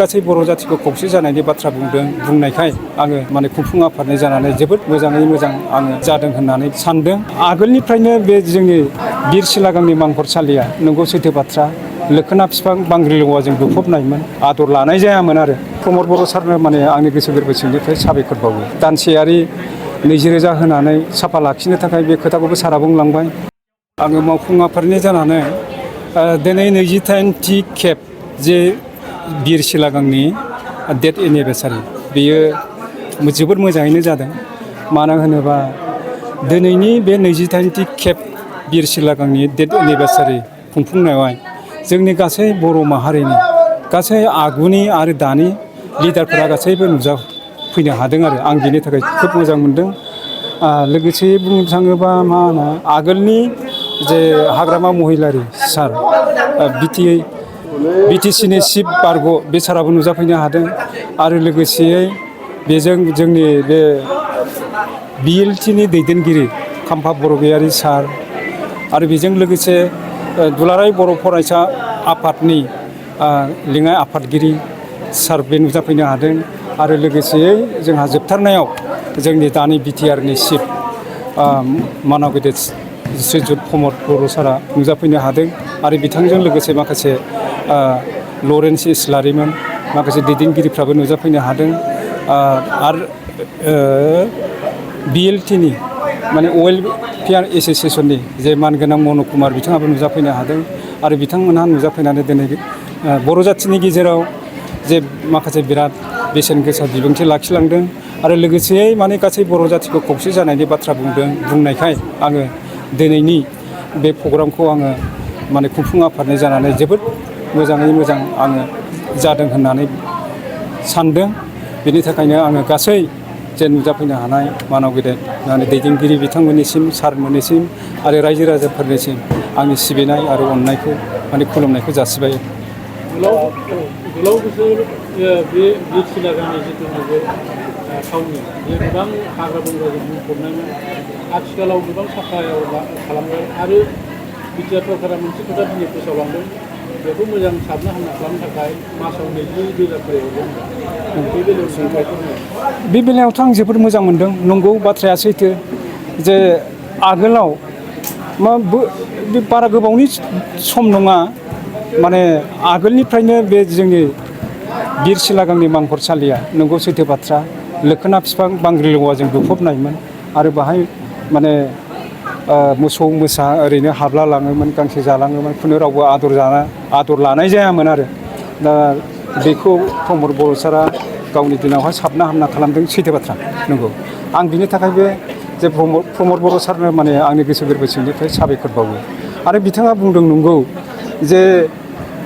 गासै बर' जाथिखौ खौसे जानायनि बाथ्रा बुंनायखाय आङो माने खुंफुं आफादनि जानानै जोबोद मोजाङै मोजां आङो जादों होननानै सानदों। आगोलनिफ्रायनो बे जोंनि बिर सिलागांनि मांखरसालिया नंगौ सैथो बाथ्रा। लोखोना बिफां बांग्रिलवाजों बुफबनायमोन, आदर लानाय जायामोन आरो। प्रमद बर' सारनो माने आंनि गोसो गोरबो सिंनिफ्राय साबायखर बावो। दानसेयारि 20,000 होनानै साफा लाखिनो थाखाय बे खोथाखौबो सारा बुंलांबाय। आङो मावफुं आफादनि जानानै दिनै 28थि खेब जे बिर सिलागांनि डेथ एनिभार्सारि बेयो जोबोद मोजाङैनो जादों। मानो होनोबा दिनैनि बे 28थि खेब बिर सिलागांनि डेथ एनिभार्सारि खुंफुंनायावहाय जोंनि गासै बर' माहारिनि गासै आगुनि आरो दानि लिडारफोरा गासैबो नुजाफैनो हादों आरो आं बेनि थाखाय खोब मोजां मोनदों। लोगोसे बुंनो थाङोबा मा होनो आगोलनि जे हाग्रामा महिलारि सार बिटिसिनि चिफ बारग' बे साराबो नुजाफैनो हादों आरो लोगोसेयै बेजों जोंनि बे BLTनि दैदेनगिरि खाम्फा बरगयारि सार आरो बेजों लोगोसे दुलाराय बर' फरायसा आफादनि लेङाइ आफादगिरि सार बे नुजाफैनो हादों आरो लोगोसेयै जोंहा जोबथारनायाव जोंनि दानि BTRनि चिफ मानाव गेदेर श्रीजुत प्रमद बर' सारा नुजाफैनो हादों आरो बिथांजों लोगोसे माखासे लरेन्स इस्लारिमोन माखासे दैदेनगिरिफ्राबो नुजाफैनो हादों आरो BLTनि माने वेलफेयार एस'सियेसननि जे मानगोनां मन' कुमार बिथाङाबो नुजाफैनो हादों आरो बिथांमोनहा नुजाफैनानै दिनै बर' जाथिनि गेजेराव जे माखासे बिराद बेसेन गोसा बिबुंथि लाखिलांदों आरो लोगोसेयै माने गासै बर' जाथिखौ खौसे जानायनि बाथ्रा बुंनायखाय आङो दिनैनि बे प्रग्रामखौ आङो माने खुंफुं आफादनि जानानै जोबोद मोजाङै मोजां आङो जादों होननानै सानदों। बेनि थाखायनो आङो गासै जे नुजाफैनो हानाय मानाव गेदेर दैदेनगिरि बिथांमोननिसिम सारमोननिसिम आरो रायजो राजाफोरनिसिम आंनि सिबिनाय आरो अननायखौ माने खुलुमनायखौ जासिबाय। गोलाव बोसोर बे बिर सिलागांनि जिथु नैबे थावनि बे गोबां हाग्रा बंग्राजों बुंफबनायमोन, आथिखालाव गोबां साफायाव खालामबाय आरो बिटिआर सरकारा मोनसे खोथा दिनै फोसावलांदों, बेखौ मोजां साबना हामना खालामनो थाखाय मासाव 20,000 खरि हरदों। बे बेलायावथ' आं जोबोद मोजां मोनदों। नंगौ बाथ्राया सैथो जे आगोलाव बे बारा गोबावनि सम नङा, माने आगोलनिफ्रायनो बे जोंनि बिर सिलागांनि मांखरसालिया नंगौ सैथो बाथ्रा। लोखोना बिफां बांग्रिलवाजों बुफबनायमोन आरो बाहाय माने मोसौ मोसा ओरैनो हाबला लाङोमोन, गांसो जालाङोमोन, खुनु रावबो आदर लानाय जायामोन आरो। दा बेखौ प्रमद बर' सारा गावनि दिनावहाय साबना हामना खालामदों, सैथो बाथ्रा नंगौ। आं बिनि थाखाय बे जे प्रमद बर' सारनो माने आंनि गोसो गोरबो सिंनिफ्राय साबायखर बावो। आरो बिथाङा बुंदों नंगौ जे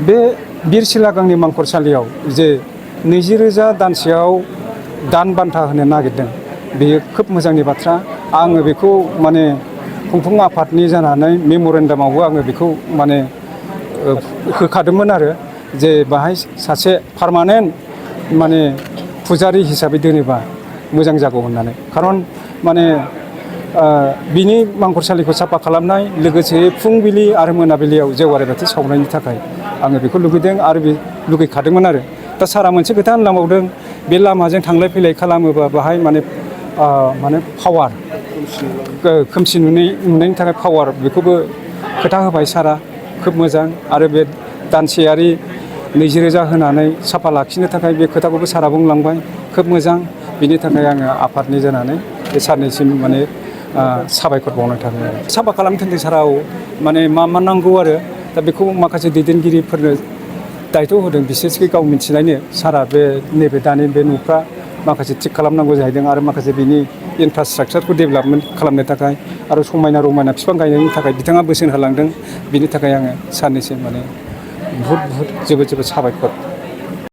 बे बिर सिलागांनि मांखरसालियाव जे 20,000 दानसेयाव दान बान्था होनो नागिरदों, बेयो खोब मोजांनि बाथ्रा। आङो बेखौ माने खुंफुं आफादनि जानानै मेम'रेन्डामावबो आङो बेखौ माने होखादोंमोन आरो जे बाहाय सासे पारमानेन्ट माने फुजारि हिसाबै दोनोबा मोजां जागौ होननानै। खारन माने बिनि मांखरसालिखौ साफा खालामनाय लोगोसे फुंबिलि आरो मोनाबिलियाव जेवारि बाथि सावनायनि थाखाय आङो बेखौ लुगैदों आरो लुगैखादोंमोन आरो। दा सारा मोनसे खोथा होनलांबावदों, बे लामाजों थांलाय फैलाय खालामोबा बाहाय माने पावार खोमसि नुनायनि थाखाय पावार, बेखौबो खोथा होबाय सारा, खोब मोजां। आरो बे दानसेयारि 20,000 होनानै साफा लाखिनो थाखाय बे खोथाखौबो सारा बुंलांबाय, खोब मोजां। बिनि थाखाय आङो आफादनि जानानै बे सारनिसिम माने साबायखर बावनाय थाबाय आरो। साफा खालामनो थाखाय साराव माने मा नांगौ आरो दा बेखौ माखासे दैदेनगिरिफोरनो दायथ' होदों, बिसेसकि गाव मिथिनायनो सारा बे नैबे दानि बे न'फ्रा माखासे थिग खालामनांगौ जाहैदों आरो माखासे बिनि इनफ्रास्ट्राकचारखौ डेभेलपमेन्ट खालामनो थाखाय आरो समायना रमायना बिफां गायनायनि थाखाय बिथाङा बोसोन होलांदों। बिनि थाखाय आङो सारनिसिम माने बहुद जोबोद साबायखर